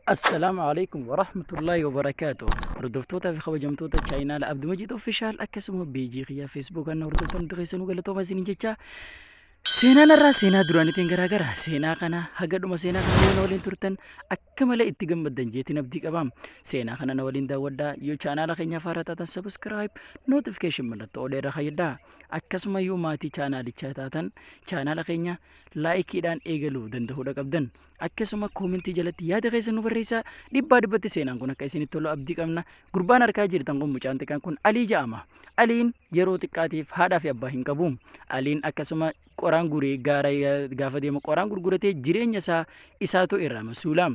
Assalaamu alaikum warahmatullaahi wabarakaatu. Hordoftootaa fi kabajamtoota chaayinaala Abdumajid Official akkasuma beejii kiyyaa Facebook kan hordoftan hundi keessanuu galatooma isiniin jecha. Seenaan irraa seenaa duraaniitiin garaagara. Seenaa kana haga dhuma seenaa kana yoo na waliin turtan akka malee itti gammaddan jeetiin abdii qaba. Seenaa kana na waliin daawwadhaa. Yoo chaanaala keenyaaf haaraa taatan subscribe, notification mallattoo olee irra kayyadhaa. Akkasuma yoo maatii chaanaalichaa taatan chaanaala keenya laayikiidhaan eegaluu danda'uudha qabdan. Akkasuma koomentii jalatti yaada keessan nu barreessaa. Dhibbaa dhibbatti seenaan kun akka isinitti tolu abdii qabna. Gurbaan harkaa jirtan kun mucaan xiqqaan kun Alii ja'ama. Aliin yeroo xiqqaatiif haadhaa fi abbaa hin qabu. Aliin akkasuma qoraan guree gaara gaafa deemu qoraan gurguratee jireenya isaa isaatu irraa masuula.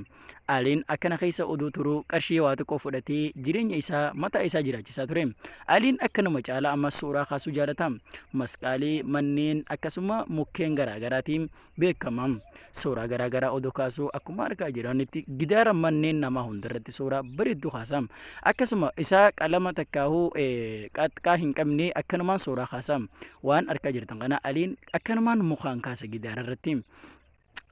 Aliin akkana keessa oduu turuu qarshii waa xiqqoo fudhatee jireenya isaa mataa isaa jiraachisaa ture. Aliin akkanuma caalaa amma suuraa kaasuu jaalata. Masqaalii manneen akkasuma mukkeen garaa garaatiin beekama. Suuraa garaa garaa odoo kaasuu akkuma argaa jiranitti gidaara manneen namaa hundarratti suuraa bareedduu kaasa. Akkasuma isaa qalama takkaahuu qaxqaa hin qabne akkanumaan suuraa kaasa. Waan argaa jirtan kana Aliin akkanumaan mukaan kaasa gidaara irratti.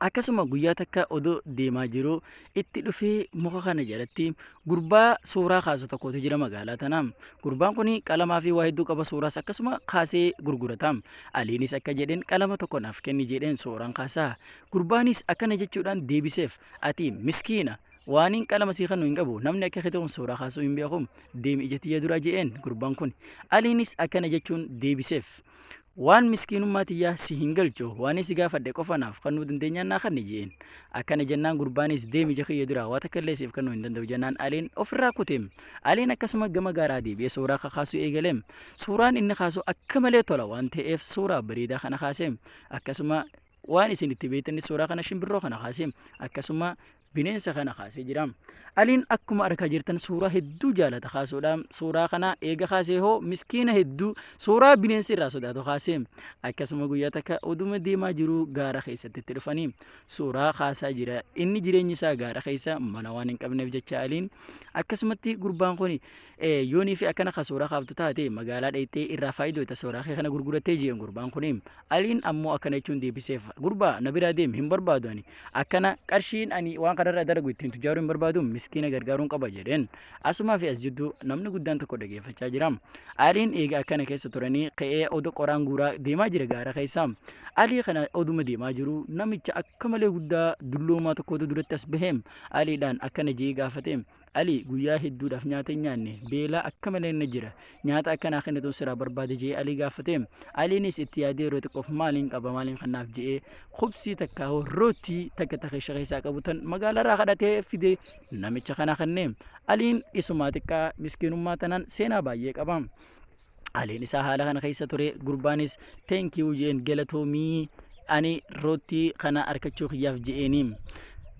Akkasuma guyyaa takka odoo deemaa jiru itti dhufee muka kana jalatti gurbaa suuraa kaasu tokkotu jira magaalaa tana. Gurbaan kun qalamaa fi waa hedduu qaba suuraas akkasuma kaasee gurgurata. Aliinis akka jedheen qalama tokko naaf kenni jedheen suuraan kaasaa. Gurbaanis akkana jechuudhaan deebiseef ati miskiina waaniin qalama sii kennu hin qabu namni akka keetii kun suuraa kaasuu hin beeku deemi ija tiyya duraa jedheen gurbaan kun. Aliinis akkana jechuun deebiseef. Waan miskiinummaa tiyyaa si hin galchu, waanin si gaafadhe qofa naaf kannuu dandeenyaan naa kanni je'een. Akkana jennaan gurbaanis deemi ija kiyya duraa waa takka illee siif kannuu hin danda'u jennaan Aliin ofirraa kute. Aliin akkasuma gama gaaraa deebi'ee suuraa kakaasuu eegale. Suuraan inni kaasu akka malee tola waan ta'eef suuraa bareedaa kana kaase. Akkasuma waan isin itti beektanis suuraa kana shimbirroo kana kaase. Akkasuma bineensa kana kaasee jira. Aliin akkuma argaa jirtan suuraa hedduu jaalata kaasuudha. Suuraa kana eega kaasee hoo miskiina hedduu suuraa bineensi irraa sodaatu kaasee. Akkasuma guyyaa takka oduma deemaa jiru gaara keessatti itti dhufanii suuraa kaasaa jira. Inni jireenyi isaa gaara keessa mana waan hin qabneef jecha Aliin akkasumatti gurbaan kun yoonii fi akkana ka suuraa kaaftu taate magaalaa dhayxee irraa faayidoota suuraa kee kana gurgurattee jeen gurbaan kun. Aliin ammoo akkana jechuun deebiseef, Gurbaa, na biraa deemi, hin barbaadu ani. Akkana qarshiin ani waan kanarraa dalagu ittiin tujaaruu hin barbaadu, miskiina gargaaruun qaba jedheen. Asumaa fi as jidduu namni guddaan tokko dhageeffachaa jira. Aliin eega akkana keessa turanii ka'ee odo qoraan guuraa deemaa jira gaara keessa. Alii kana oduma deemaa jiru namicha akka malee guddaa dulloomaa tokkotu duratti as bahe. Aliidhaan akkana je'ee gaafate. Ali guyyaa hedduudhaaf nyaata hin nyaanne. Beelaa akka malee na jira. Nyaata akka naa kennituun siraa barbaade je'ee Alii gaafate. Aliinis itti yaadee yeroo xiqqoof maaliin qaba maaliin kannaaf je'ee kubsii takka rootii takka takka isha keessaa qabu tan magaalarraa kadhatee fide namicha kana kenne. Aliin isumaa xiqqaa miskiinummaa tanaan seenaa baay'ee qaba. Aliin isaa haala kana keessa ture gurbaanis thank you jeen galatoomii ani roottii kana arkachuu kiyyaaf je'eeni.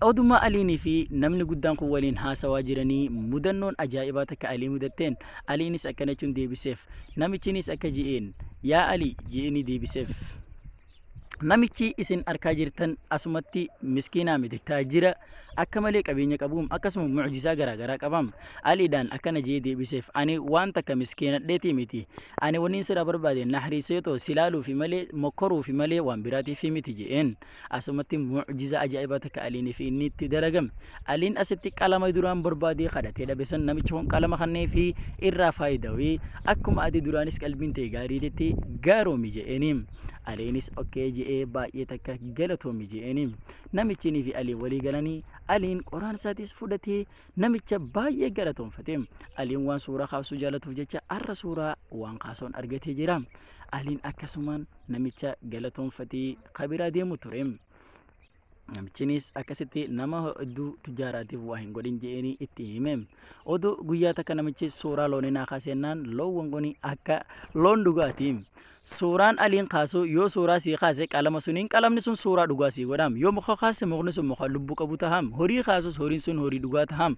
Oduma Aliinii fi namni guddaan kun waliin haasawaa jiranii mudannoon ajaa'ibaa takka Alii mudatteen Aliinis akkana jechuun deebiseef. Namichinis akka je'een yaa Alii je'eenii deebiseef. Namichi isin arkaa jirtan asumatti miskiinaa miti taajira akka malee qabeenya qabuum akkasuma mu'jizaa garaa garaa qabaam. Aliidhaan akkana je'ee deebiseef ani waan takka miskiinadheetii miti ani waniin sirraa barbaade nahriiseetoo si laaluufi malee mokkoruufi malee waan biraatiifi miti je'een. Asumatti mu'jizaa ajaa'ibaa takka Aliinii fi inni itti dalagame. Aliin asitti qalama duraan barbaadee kadhatee dhabe san namichi kun qalama kanneefi irraa faayidawee akkuma ati duraanis qalbiin ta'e gaariititti gaaroomi je'eeni. Aliinis okkee je'ee baay'ee takka galatoomi je'eeni. Namichinii fi Aliin walii galanii Aliin qoraan isaatis fudhatee namicha baay'ee galatoomfate. Aliin waan suuraa kaasuu jaalatuuf jecha har'a suuraa waan kaasuun argatee jira. Aliin akkasumaan namicha galatoomfatee kabiraa deemu ture. Namichinis akkasitti nama hedduu tujjaaraatiif waa hin godhin je'eenii itti hime. Oduu guyyaa takka namichi suuraa loonii naa kaasennaan loowwan kun akka loon dhugaati. Suuraan Aliin kaasu yoo suuraa sii kaase qalama suniin qalamni sun suuraa dhugaa sii godhaam. Yoo muka kaase mukni sun muka lubbuu qabu tahaam. Horii kaasus horiin sun horii dhugaa tahaam.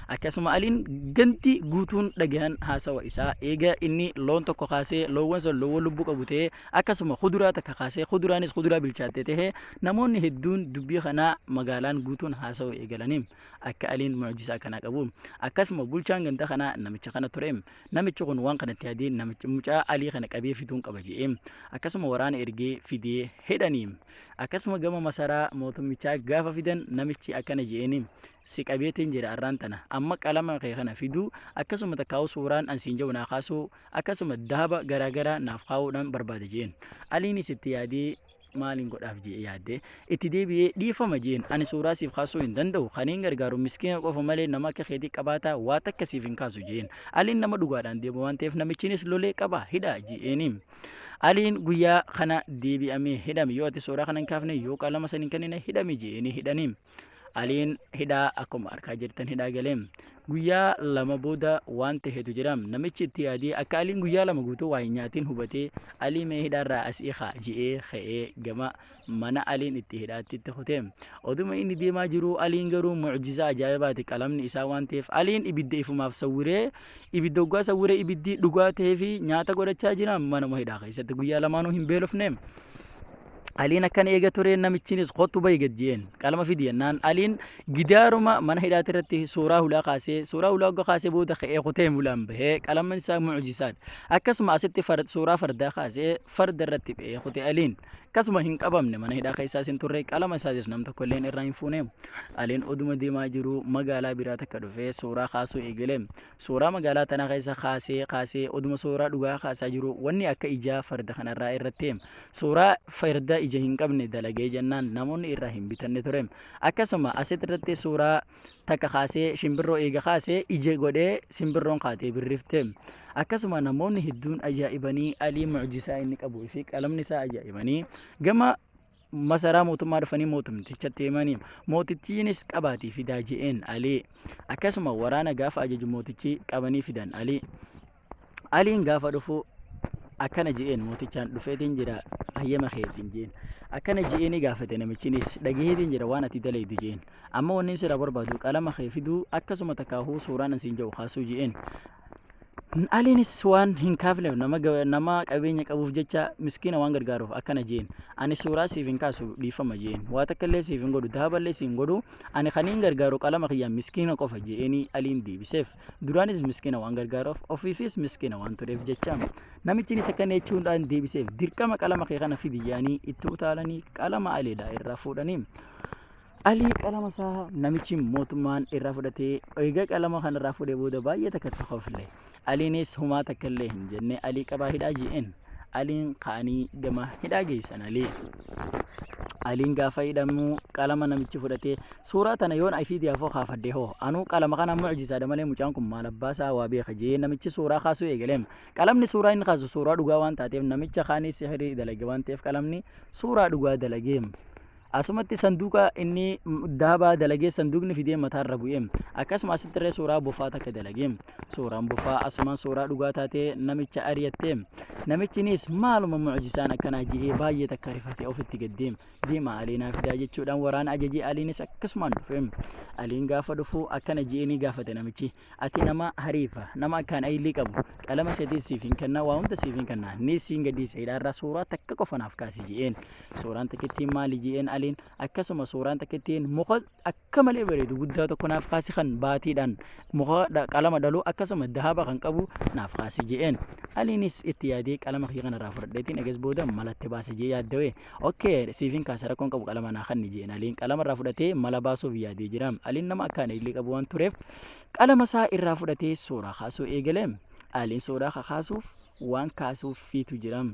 Akkasuma Aliin ganti guutuun dhagahan haasawa isaa eega inni loon tokko kaasee loowwan sun loowwan lubbuu qabu ta'ee akkasuma kuduraa takka kaasee kuduraanis kuduraa bilchaatte tahee namoonni hedduun dubbii kanaa magaalaan guutuun haasawa eegalaniim. Akka Aliin mu'jizaa kanaa qabu. Akkasuma bulchaan ganda kanaa namicha kana ture. Namichi kun waan kanatti yaadee namicha mucaa Alii kana qabee fiduun qaba jedhe. je'ee akkasuma waraana ergee fidee hidhanii. Akkasuma gama masaraa mootummichaa gaafa fidan namichi akkana je'eeni, si qabeetiin jira arraan tana, amma qalama kee kana fiduu, akkasuma takkaa'uu suuraan an siin jedhu naa kaasuu, akkasuma dahaba garaagaraa naaf kaa'uudhaan barbaada je'een. Aliinis itti yaadee maaliin godhaaf je'ee yaadde itti deebi'ee dhiifama je'een, ani suuraa siif kaasuu hin danda'u, kaniin gargaaru miskiina qofa malee nama akka keetii qabaataa waa takka siif hin kaasu je'een. Aliin nama dhugaadhaan deemu waan ta'eef namichinis lolee qaba hidha je'eeni. Aliin guyyaa kana deebi'amee hidhame, yoo ati suuraa kana hin kaafne, yoo qalama san hin kennine hidhame je'eenii hidhanii. Aliin hidhaa akkuma arkaa jirtan hidhaa galee guyyaa 2 booda waan ta'etu jira. Namichi itti yaadee akka Aliin guyyaa 2 guutuu waa hin nyaatin hubatee, Alii mee hidhaarraa as hiikaa je'ee ka'ee gama mana Aliin itti hidhaatti itti kutee. Oduma inni deemaa jiru Aliin garuu mu'jizaa ajaa'ibaati qalamni isaa waan ta'eef Aliin ibidda ifumaaf sawwiree, ibidda hoggaa sawwiree ibiddi dhugaa ta'ee fi nyaata godhachaa jira manuma hidhaa keessatti guyyaa lamaanuu hin beelofne. Aliin akkana eega ture namichinis kottu bahi gad je'een, qalama fidi jennaan Aliin gidaaruma mana hidhaati irratti suuraa hulaa kaasee, suuraa hulaa hogga kaasee booda ka'ee kutee mulaan bahee qalamni isaa mu'jisaadha. Akkasuma asitti suuraa fardaa kaasee farda irratti ba'ee kute Aliin. Akkasuma hin qabamne, mana hidhaa keessaas hin turre, qalama isaatis nam tokko illeen irraa hin fuune. Aliin oduma deemaa jiru magaalaa biraa takka dhufee suuraa kaasuu eegale. Suuraa magaalaa tanaa keessa kaasee kaasee oduma suuraa dhugaa kaasaa jiru wanni akka ijaa farda kanarraa irratti suuraa farda ija hin qabne dalagee jennaan namoonni irraa hin bitanne ture. Akkasuma asitti irratti suuraa takka kaasee shimbirroo eega kaasee ija godhee simbirroon kaatee birrifte. Akkasuma namoonni hedduun ajaa'ibanii Alii mu'jisaa inni qabuu fi qalamni isaa ajaa'ibanii gama masaraa mootummaa dhufanii mootumtichatti himanii, mootittiinis qabaatii fidaa je'een Alii. Akkasuma waraana gaafa ajaju mootichi qabanii fidan Alii. Aliin gaafa dhufu akkana je'een mootichaan, dhufeetiin jira hayyama keetiin je'een. Akkana je'eenii gaafate namichinis, dhagaheetiin jira waan ati dalaydu je'een. Amma wanni sirraa barbaadu qalama kee fiduu, akkasuma takkaahuu suuraan asiin jedhu kaasuu je'een. Aliinis waan hin kaafneef nama qabeenya qabuuf jecha miskiina waan gargaaruuf akkana je'een. Ani suuraa siif hin kaasu dhiifama je'een. Waa takka illee siif hin godhu, dahaballee siif hin godhu, ani kaniin gargaaru qalama kiyyaan miskiina qofa je'eenii Aliin deebiseef. Duraanis miskiina waan gargaaruuf ofiifis miskiina waan tureef jecha. Namichinis akkana jechuudhaan deebiseef, dirqama qalama kee kana fidi jedhanii itti utaalanii qalama Aliidhaa irraa fuudhanii. Alii qalama isaa namichi mootummaan irraa fudhatee eega qalama kana irraa fuudhee booda baay'ee takka itti kofle. Aliinis humaa takka illee hin jenne, Alii qabaa hidhaa je'een. Aliin ka'anii gama hidhaa geessan Alii. Aliin gaafa hidhamu qalama namichi fudhatee suuraa tana yoon afiitii afoo kaafadhe hoo anuu qalama kana mu'jisaadha malee mucaan kun maal abbaa isaa waa beeka je'ee namichi suuraa kaasuu eegaleem. Qalamni suuraa inni kaasu suuraa dhugaa waan taateef namicha kaanii sihirii dalage waan ta'eef qalamni suuraa dhugaa dalageem. Asumatti sanduuqa inni dahabaa dalagee sanduuqni fidee mataarra bu'eem. Akkasuma asitti illee suuraa bofaa takka dalageem. Suuraan bofaa asumaan suuraa dhugaa taatee namicha ari'atteem. Namichinis maaluma mu'jisaan akkanaa je'ee baay'ee takka rifatee ofitti gaddeem. Deema Alii naa fidaa jechuudhaan waraana ajajee Aliinis akkasumaan dhufeem. Aliin gaafa dhufu akkana je'ee ni gaafate namichi. Ati nama hariifa, nama akkaan ayilii qabu, qalama keetis siif hin kenna, waa hunda siif hin kenna. Ni siin gadhiisa hidhaarraa suuraa takka qofa naaf kaasi je'een. Suuraan takkittiin maali je'een Aliin. Akkasuma suuraan takkittiin muka akka malee bareedu guddaa tokko naaf kaasi kan baatiidhaan muka qalama dhalu akkasuma dahaba kan qabu naaf kaasi je'een. Aliinis itti yaadee qalama kiyya kanarraa fudhadheetiin egas booda malatti baasa je'ee yaaddawee. Okkee siifin kaasa rakkoon qabu qalama naa kanni je'een. Aliin qalama irraa fudhatee mala baasuuf yaadee jira. Aliin nama akkaan illee qabu waan tureef qalama isaa irraa fudhatee suuraa kaasuu eegale. Aliin suuraa kakaasuuf waan kaasuuf fiitu jira.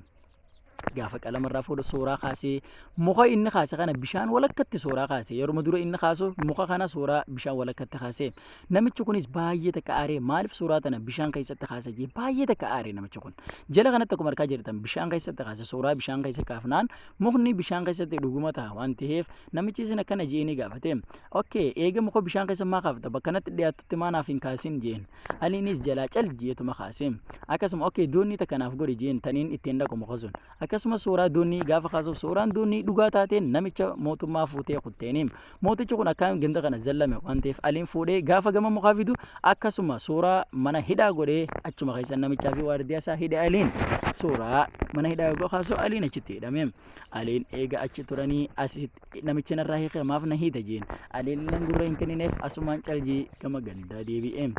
Gaafa qalama irraa fuudhu suuraa kaasee muka inni kaase kana bishaan walakkatti suuraa kaase. Yeruma dura inni kaasu muka kana suuraa bishaan walakkatti kaase. Namichi kunis baay'ee takka aaree maaliif suuraa tana bishaan keessatti kaasa jee baay'ee takka aaree namichi kun. Jala kanatti akkuma argaa jirtan bishaan keessatti kaase, suuraa bishaan keessa kaafnaan mukni bishaan keessatti dhuguma ta'a waan ta'eef namichi isin akkana jee ni gaafate. Okkee eega muka bishaan keessa maa kaafta, bakka natti dhiyaatutti maa naaf hin kaasin jeen. Aliinis jalaa cal jeetuma kaase. Akkasuma okkee doonii takka naaf godhi jeen taniin ittiin dhaqu muka sun. Akkasuma suuraa doonii gaafa kaasuuf suuraan doonii dhugaa taateen namicha mootummaa fuutee kutteeni. Mootichi kun akkaan ganda kana zallame waan ta'eef Aliin fuudhee gaafa gama mukaa fidu akkasuma suuraa mana hidhaa godhee achuma keessa namichaa fi waardiyaa isaa hidhe Aliin. Suuraa mana hidhaa yoo kaasu Aliin achitti hidhame. Aliin eega achi turanii asitti namichi narraa hiike maaf na hiita jeen. Aliin illee gurra hin kennineef asumaan caljii gama gandaa deebi'e.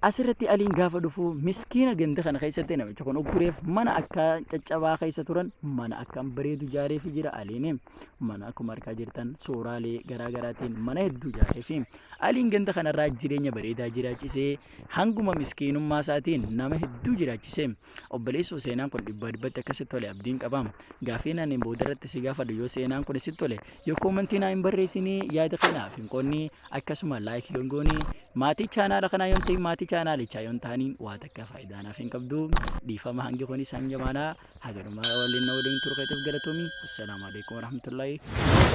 Asirratti Aliin gaafa dhufu miskiina ganda kana keessatti namicha kun uggureef mana akka caccabaa keessa turan mana akkaan bareedu ijaareefi jira Aliin. Mana akkuma argaa jirtan suuraalee garaa garaatiin mana hedduu ijaareefi. Aliin ganda kanarraa jireenya bareedaa jiraachisee hanguma miskiinummaa isaatiin nama hedduu jiraachise. Obboleessoo seenaan kun dhibbaa dhibbatti akka sitti tole abdiin qaba. Gaafiin ani boodarratti si gaafadhu yoo seenaan kun sitti tole yoo koomantii naa hin barreessinii yaada kee naaf hin qoonni akkasuma like yoo hin goone maatii chaanaala kanaa yoo hin ta'in maatii chaanaalichaa yoo hin taaniin waa takka faayidaa naaf hin qabdu. Dhiifama hangi kunis hanga maanaa haga dhumaa waliin na waliin turkeetiif galatoomi. Assalaamu alaikum warahmatullahi wabarakatuh.